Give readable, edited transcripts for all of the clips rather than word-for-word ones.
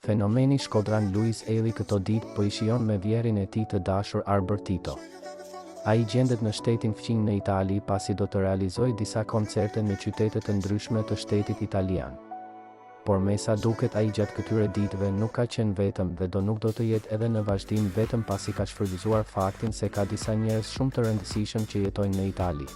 Fenomeni shkodran Luiz Ejlli këto ditë po i shijon me vjehrrin e tij të dashur Arbër Tito. Ai gjendet në shtetin fqinj në Itali pasi do të realizojë disa koncerte në qytete të ndryshme të shtetit italian. Por mesa duket ai gjatë këtyre ditëve nuk ka qenë vetëm dhe do nuk do të jetë edhe në vazhdim vetëm pasi ka shfrytëzuar faktin se ka disa njerëz shumë të rëndësishëm që jetojnë në Itali.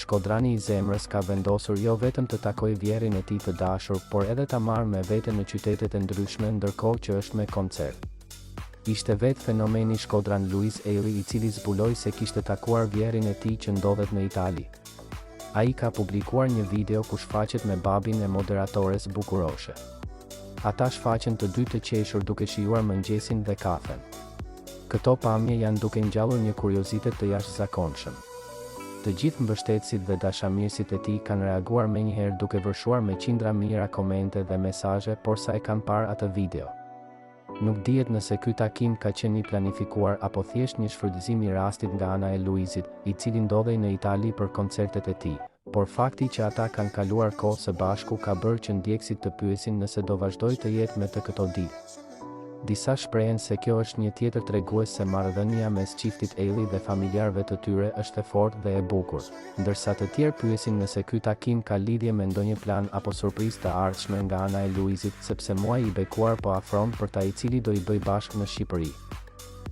Shkodrani i zemrës ka vendosur jo vetëm të takojë vjehrrin e tij të dashur, por edhe ta marrë me vete në qytetet e ndryshme ndërkohë që është me koncert. Ishte vetë fenomeni shkodran Luiz Ejlli i cili zbuloi se kishte takuar vjehrrin e tij që ndodhet në Itali. Ai ka publikuar një video ku shfaqet me babin e moderatores bukuroshe. Ata shfaqen të dy të qeshur duke shijuar mëngjesin dhe kafen. Këto pamje janë duke ngjallur një kuriozitet të jashtëzakonshëm. Të gjithë mbështetësit dhe dashamirësit e tij kanë reaguar menjëherë duke vërshuar me qindra mijëra komente dhe mesazhe porsa e kanë parë atë video. Nuk dihet nëse ky takim ka qenë i planifikuar apo thjesht një shfrytëzim i rastit nga ana e Luizit, i cili ndodhej në Itali për koncertet e tij. Por fakti që ata kanë kaluar kohë së bashku ka bërë që ndjekësit të pyesin nëse do vazhdojë të jetë me të këto ditë. Disa shprehen se kjo është një tjetër tregues se marrëdhënia mes çiftit Ejlli dhe familjarëve të tyre është e fortë dhe e bukur, ndërsa të tjerë pyesin nëse ky takim ka lidhje me ndonjë plan apo surprizë të ardhshme nga ana e Luizit sepse muaji i bekuar po afron për ta i cili do i bëjë bashkë në Shqipëri.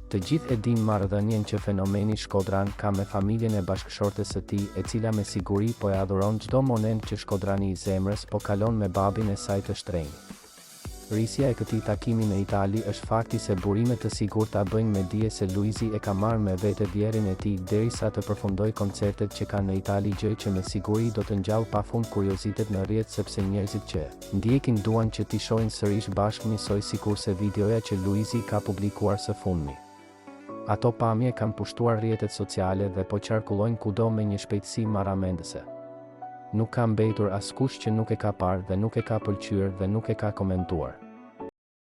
Të gjithë e dinë marrëdhënien që fenomeni shkodran ka me familjen e bashkëshortes së tij e cila me siguri po e adhuron çdo monent që shkodrani i zemrës po kalon me babin e saj të shtrenjtë. Risia e këtij takimi në Itali është fakti se burime të sigurta bëjnë me dije se Luizi e ka marrë me vete vjehrrin e tij deri sa të përfundojë koncertet që ka në Itali gjë që me siguri do të ngjallë pafund kuriozitet në rrjet sepse njerëzit që e ndjekin duan që t'i shohin sërish bashkë njësoj sikurse videoja që Luizi ka publikuar së fundmi. Ato pamje kanë pushtuar rrjetet sociale dhe po qarkullojnë kudo me një shpejtësi marramendëse. Nuk ka mbetur askush që nuk e ka parë dhe nuk e ka pëlqyer dhe nuk e ka komentuar.